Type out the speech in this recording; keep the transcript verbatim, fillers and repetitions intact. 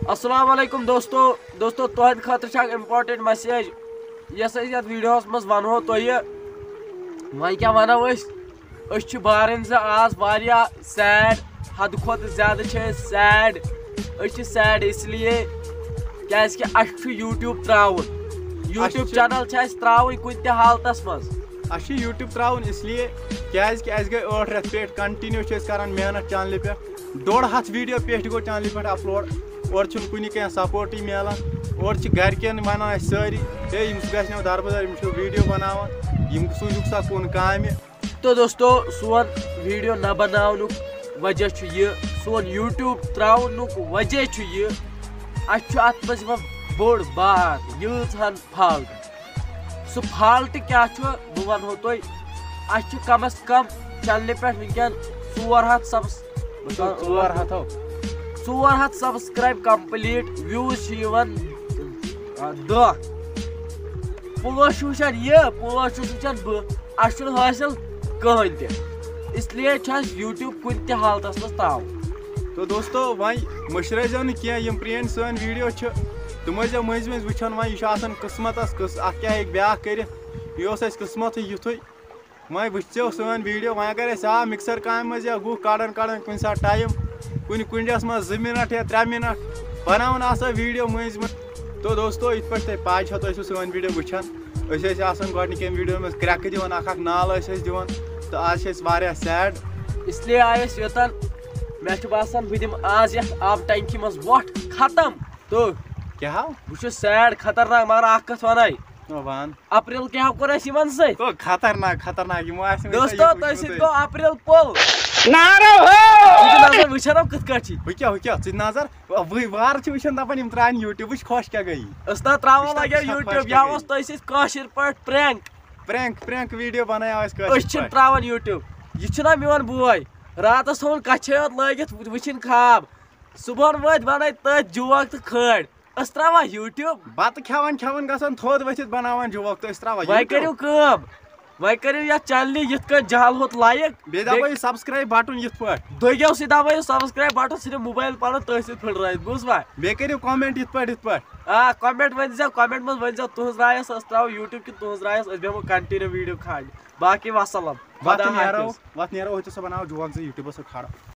السلام علیکم دوستو۔ دوستو، تُہنٛدِ خٲطرٕ چھِ اکھ important message، یۄس أسۍ یتھ ویڈیوہس منٛز ونہو تۄہہِ۔ وۄنۍ کیٛاہ ونو أسۍ؟ أسۍ چھِ بارٕنۍ زٕ آز واریاہ sad، حدٕ کھۄتہٕ زیادٕ چھِ أسۍ sad۔ أسۍ چھِ sad اس لیے کیازِ کہِ اَسہِ چھُ YouTube ترٛاوُن، YouTube چھُ channel چھِ اَسہِ ترٛاوٕنۍ کُنہِ تہِ حالتس منٛز۔ اَسہِ چھُ YouTube ترٛاوُن اس لیے کیازِ کہِ اَسہِ گٔے ٲٹھ رٮ۪تھ پٮ۪ٹھ continue چھِ أسۍ کران محنت چینلہِ پٮ۪ٹھ۔ ڈوٚڑ ہتھ ویڈیو پٮ۪ٹھ گوٚو چینلہِ پٮ۪ٹھ upload۔ اورٕ چھُنہٕ کُنہِ کینٛہہ سپورٹٕے میلان۔ اورٕ چھِ گرِکٮ۪ن ونان اَسہِ سٲری، ہے، یِم گژھِ نہٕ دربٕدر، یِم چھِ ویڈیو بناوان، یِم سوٗزِکھ سا کُن کامہِ۔ تو دوستو، سون ویڈیو نہ بناونُک وجہ چھُ یہِ، سون YouTube ترٛاونُک وجہ چھُ یہِ، اَسہِ چھُ اَتھ منٛز یِوان بوٚڑ بار ییٖژ ہن فالٹ۔ سُہ فالٹ کیٛاہ چھُ، بہٕ وَنہو تۄہہِ۔ اَسہِ چھُ کم از کم چینلہِ پٮ۪ٹھ وٕنکٮ۪ن ژور ہتھ سبس وٕچھو، ژور ہتھ ہو۔ ژور ہتھ subscribe complete، views چھِ یِوان، آ، دَہ۔ پانٛژھ چھُ وٕچھان یہِ، پانٛژھ چھُس وٕچھان بہٕ۔ اَسہِ چھُنہٕ حٲصِل کٕہٕنۍ تہِ، اس لیے چھُ اَسہِ YouTube کُنہِ تہِ حالتس منٛز ترٛاوُن۔ تو دوستو، وۄنۍ مٔشرٲیزیو نہٕ کینٛہہ، یِم پرٛٲنۍ سٲنۍ ویڈیو چھِ، تِم ٲسۍزیو مٔنٛزۍ مٔنٛزۍ وٕچھان۔ وۄنۍ یہِ چھُ آسان قٕسمتس، قٕس-، اَتھ کیٛاہ ہیٚکہِ بیٛاکھ کٔرِتھ، یہِ اوس اَسہِ قٕسمتٕے یُتھُے۔ وۄنۍ وٕچھزیو سٲنۍ ویڈیو، وۄنۍ اگر أسۍ آو مِکسر کامہِ منٛز یا گُہہ کَڑان کَڑان کُنہِ ساتہٕ ٹایم، کُنہِ کُنڈٮ۪س منٛز زٕ مِنٹ یا ترٛےٚ مِنٹ، بَناوان آسو ویڈیو مٔنٛزۍ مٔنٛزۍ۔ تو دوستو، یِتھ پٲٹھۍ تۄہہِ پَے چھو، تُہۍ ٲسِو سٲنۍ ویڈیو وٕچھان، أسۍ ٲسۍ آسان گۄڈٕنِکٮ۪ن ویڈیو منٛز کرٛٮ۪کہٕ دِوان، اکھ اکھ نال ٲسۍ أسۍ دِوان، تہٕ آز چھِ أسۍ واریاہ sad۔ اس لیے آیہِ أسۍ یوٚتن۔ مےٚ چھُ باسان بہٕ دِمہٕ آز یتھ آب ٹنکی منٛز وۄٹھ ختم۔ تو کیٛاہ ہاو؟ بہٕ چھُس sad خطرناک، مگر اکھ کتھ ونَے، او وَن۔ اپریل کیٛاہ کوٚر اَسہِ یِمن سۭتۍ؟ تو خطرناک، خطرناک، یِمو آسہِ وٕنہِ دوستو، تۄہہِ تۄہہِ وٕچھمُت سۭتۍ أسۍ۔ گوٚو اپریل پُل۔ نعرہ ہو! وٕچھِو نظر، وٕچھو کِتھ کٲٹھۍ چھِ۔ ہُہ کیٛاہ، ہُہ کیٛاہ، ژٕ نظر، وٕے وارٕ چھِ وٕچھان، دَپان یِم ترٛاوَن YouTube، وٕچھ خۄش کیٛاہ گٔیی۔ أسۍ نہ ترٛاوان وٕچھ تَتھ لگیو چھا خۄش YouTube، کیٛاہ یا گٔیی۔ اوس تۄہہِ سۭتۍ کٲشِر پٲٹھۍ prank۔ Prank، prank video بنایا أسۍ کٲشِر أسۍ چھِنہٕ پٲٹھۍ۔ ترٛاوان YouTube۔ یہِ چھُنہ میون بوے، راتس تھاوُن کچھے یوت لٲگِتھ، وٕچھِنۍ خواب۔ صُبحن وٲتۍ بنٲے تٔتھۍ جوک تہٕ کھٲڑۍ۔ أسۍ ترٛاوان YouTube۔ بتہٕ کھٮ۪وان کھٮ۪وان گژھان تھوٚد ؤتھِتھ بناوان جوک تہٕ أسۍ ترٛاوان وۄنۍ YouTube۔ کٔرِو کٲم، وۄنۍ کٔرِو یتھ چینلہِ یِتھ کٲٹھۍ جہل ہوت like۔ بیٚیہِ دبٲیِو subscribe button یِتھ پٲٹھۍ۔ دٔگِو سۭتۍ دبٲیِو subscribe button، صرف موبایل پنُن تٔتھۍ سۭتۍ پھٕٹرٲیِتھ، بوٗزوا؟ بیٚیہِ کٔرِو comment یِتھ پٲٹھۍ یِتھ پٲٹھۍ۔ آ، comment ؤنۍ زیو، comment منٛز ؤنۍ زیو تُہنٛز راے ٲس، أسۍ ترٛاوو YouTube کِنہٕ تُہنٛز راے ٲس، أسۍ بیٚہمو continue video کھالنہِ۔ باقٕے وسلام، وۄتھ خدا تہٕ نیرو، حافظ۔ وۄتھ نیرو، أتھۍ سُہ بناو جوک زٕ YouTubeس سۭتۍ کھڑا۔